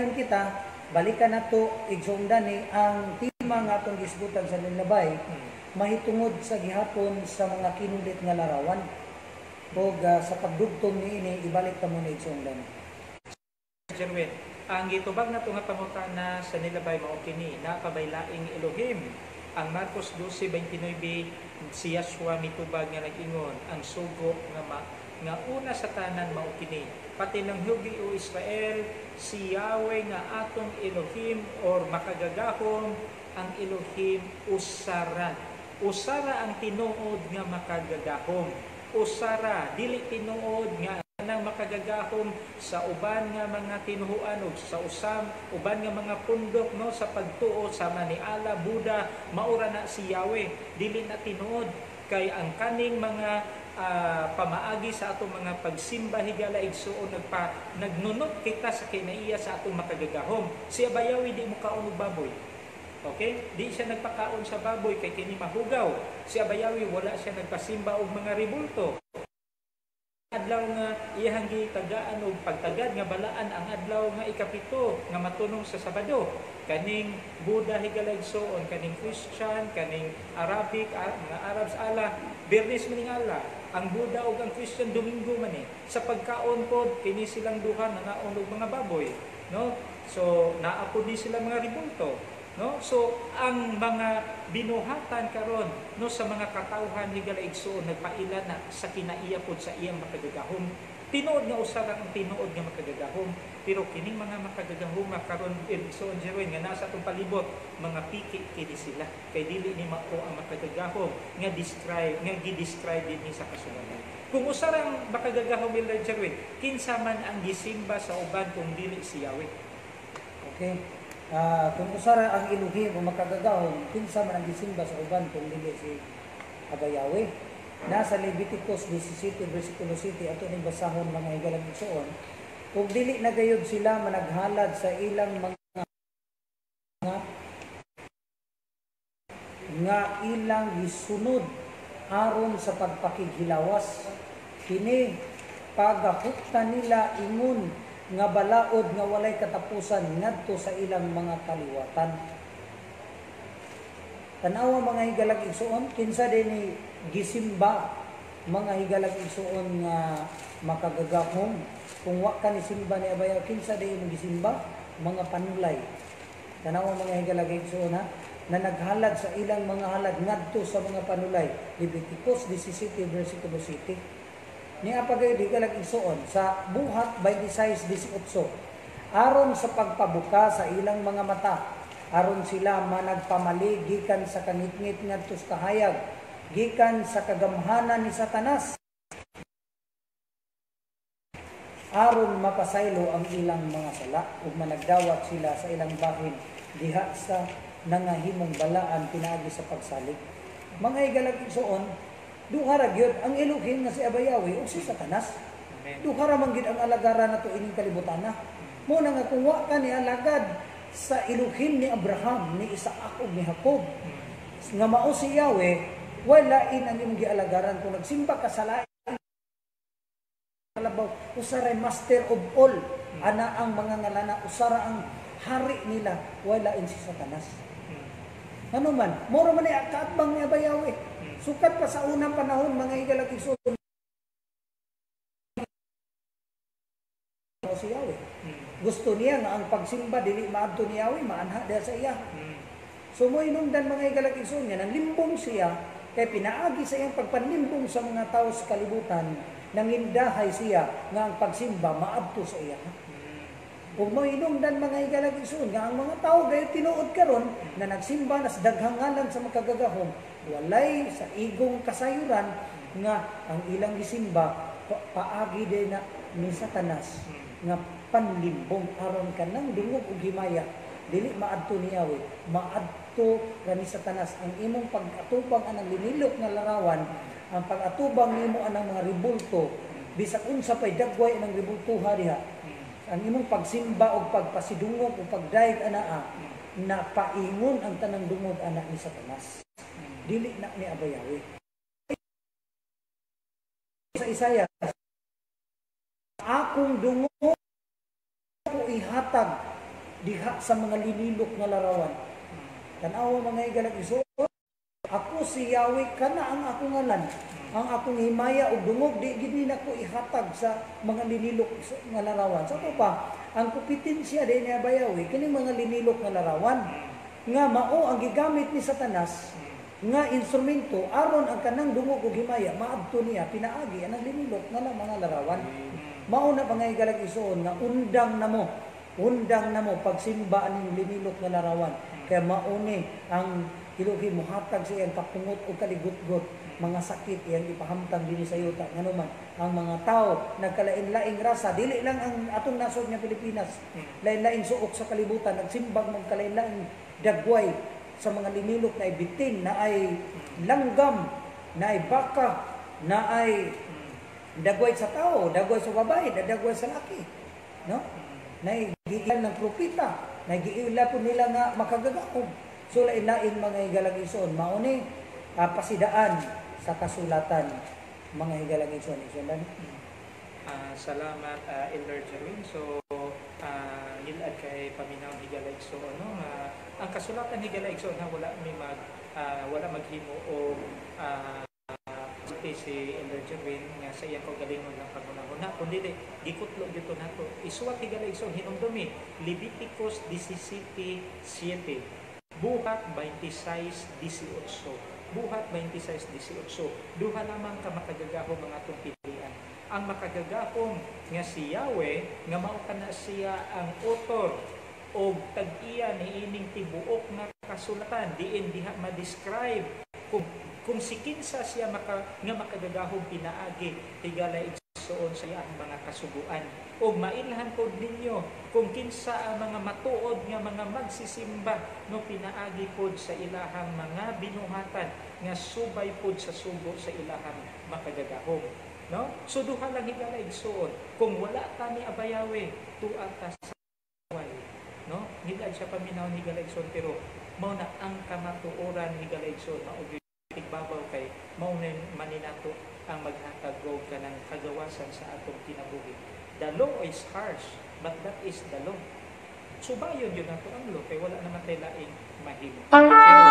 Padayon kita, balikan nato, igsoong Dani, ang tema nga atong gisgutan sa Nilabay mahitungod sa gihapon sa mga kinulit nga larawan. Ug sa pagdugtong niini, ibalik ta mo na, igsoong Dani. Jerwin, ang gitubag nato nga pangutana sa nilabay mao kini: naa pa bay laing Elohim? Ang Marcos 12:29, si Yeshua mitubag nga nag-ingon, ang sugo nga una sa tanan mao kini: "Patinanghugi, o Israel, si Yahweh nga atong Elohim or makagagahom, ang Elohim, usara." Usara ang tinuod nga makagagahom. Usara, dili tinuod nga nang makagagahom sa uban nga mga tinuhuan o sa usam uban nga mga pundok, no, sa pagtuo sama ni Ala, Buddha, maura na si Yahweh. Dili na tinuod kay ang kaning mga pamaagi sa atong mga pagsimba, higala igsuon, nagnunot kita sa kinaiya sa atong makagagahom. Si Abayawi di mo kaon og baboy. Okay? Di siya nagpakaon sa baboy kay kini mahugaw. Si Abayawi wala siya nagpasimba og mga rebulto. Adlaw nga iyahang gitagaan og pagtagad nga balaan ang adlaw nga ikapito nga matunong sa Sabado. Kaning Buddha, higala igsoon, kaning Christian, kaning Arabic, mga Arabs ala, Biyernes man ning ala. Ang Buddha ug ang Christian, Domingo man eh. Sa pagkaon pod, kini silang duha nangaon og mga baboy, no? So naa pod ni sila mga rebulto, no? So ang mga binuhatan karon, no, sa mga katawhan, higala igsuon, nagpaila na sa kinaiya pod sa iyang makagagahom. Tinuod nga usa lang ang tinuod nga makagagahom, pero kining mga makagagahom karon, igsuon Jerwin, nga nasa atong palibot, mga piki kini sila kay dili ni mao ang makagagahom nga describe nga gi-describe dinhi sa kasulatan. Kung usa ra ang makagagahom, Elder Jerwin, kinsa man ang gisimba sa uban kung dili si Yahweh? Okay. Kung usara ang Elohim o makagagahom, kinsa man ang gisimba sa uban kung dili si Abayawe? Nasa Leviticus 17 versikulo 7, ato ning basahon, mga higalang igsoon. Ug dili na gayud sila managhalad sa ilang mga nga ilang gisunod aron sa pagpakighilawas. Kini pagahuktan nila ingon nga balaod nga walay katapusan ngadto sa ilang mga kaliwatan. Tanawa, mga higalag igsuon, kinsa din ni gisimba, mga higalag igsuon, nga makagagahom? Kung wa ka ni simba ni Abaya, kinsa din imong gisimba? Mga panulay. Tanawa, mga higalag igsuon, ha, na naghalad sa ilang mga halad ngadto sa mga panulay. Leviticus 17 versikulo 7. Niya pa gayud, higalag igsuon, sa Buhat 26:18, aron sa pagpabuka sa ilang mga mata, aron sila managpamali gikan sa kangitngit ngadto sa kahayag, gikan sa kagamhanan ni Satanas, aron mapasaylo ang ilang mga sala ug managdawat sila sa ilang bahin diha sa nangahimong balaan pinaagi sa pagsalig. Mga higalag igsuon, duha ra gyud ang Elohim nga si Abayawi ug si Satanas. Amen. Duha ra man gyud ang alagaran nato ining kalibutana. Mo na nga kung wa ka ni alagad sa Elohim ni Abraham, ni Isaac ug ni Jacob, nga mao si Yahweh, wala in ang imong gialagaran kung nagsimba ka sa lain kalabaw. Usa ray master of all ana ang mga ngalana, usa ra ang hari nila, wala in si Satanas. Ano man, moro man ni kaatbang ni Abayaw eh. Sukat pa sa unang panahon, mga higalag igsoon, si Yahweh. Gusto niya nga ang pagsimba dili maadto ni Yahweh, maanha diha sa iya. So mohinungdan, mga higalag igsoon, nga nanlimbong siya kay pinaagi sa iyang pagpanlimbong sa mga tao sa kalibutan, nangindahay siya nga ang pagsimba maadto sa iya. Ug mohinungdan, mga higalag igsoon, nga ang mga tao gayo tinuod karon na nagsimba na sa daghang ngalan sa makagagahom, walay sa igong kasayuran nga ang ilang gisimba paagi din na ni Satanas nga panlimbong aron kanang dungog ug himaya dili maadto ni Yahweh, maadto ra ni Satanas. Ang imong pag-atubang anang linilok nga larawan, ang pag-atubang nimo anang mga rebulto, bisag unsa pay dagway anang rebultuha diha, ang imong pagsimba og pagpasidungog o pagdayeg anaa, na paingon ang tanang dungog ana ni Satanas, dili na ni Abayawi. Sa Isaiah, akong dungog ko ihatag diha sa mga linilok nga larawan. Tanawa, mga higalag igsoon, "Ako si Yahweh, kana ang akong ngalan. Ang akong himaya ug dungog di gid nako ihatag sa mga linilok nga larawan." Sa ato pa, ang kompetensya din ni Abayawi kining mga linilok nga larawan nga mao ang gigamit ni Satanas nga instrumento aron ang kanang dungog ug himaya maadto niya pinaagi anang linilok nga mga larawan. Mao na, mga higalag igsoon, nga undang namo, undang namo pagsimba aning linilok nga larawan. Kaya mao ni ang Elohim muhatag sa iyang kapungot o kaligutgot, mga sakit iyang ipahamtang dinhi sa yuta. Ngano man ang mga tao nagkalain-laing rasa, dili lang ang atong nasod nga Pilipinas, lain-laing suok sa kalibutan nagsimbag magkalain-laing dagway sa mga linilok na ay bitin, na ay langgam, na ay baka, na ay dagway sa tao, dagway sa babae, dagway sa laki. No? Na giila ng propeta, na giila po nila nga makagagahom. So lain-lain, mga higalang igsoon, mao ni pasidaan sa kasulatan, mga higalang igsoon. Igsoon lang. Salamat, Elder Jerwin. So, ngilad kay paminaw, higala igsoon, no, nga ang kasulatan, higala igsoon, ha, wala maghimo og si Elder Jerwin nga sa iyang kaugalingon lang pangunahuna, kundi dili gikutlo dito nato. Isuwat, higala igsoon, hinumdumi Leviticus 17:7, Buhat 26:18, Buhat 26:18. Duha lamang ka makagagahom ang atong pilian: ang makagagahom nga si Yahweh, nga mao kana siya ang author og tag-iya niining tibuok nga kasulatan, diin diha ma-describe kung si kinsa siya nga makagagahom pinaagi, higala igsoon, sa iyang mga kasuguan. Ug mailhan pod ninyo kung kinsa ang mga matuod nga mga magsisimba, no, pinaagi pod sa ilahang mga binuhatan nga subay pod sa sugo sa ilahang makagagahom, no? So duha lang, higala igsoon. Kung wala ta ni Abayawe, tua ta sa way, no? Ngilad siya paminaw, higala igsoon, pero mao na ang kamatuoran, higala igsoon, mao gyud tigbabaw kay mao na maninato ang maghatag og kanang kagawasan sa atong kinabuhi. The law is harsh, but that is the law. Subayon yun nato ang law kay wala naman tay laing mahimo. Pero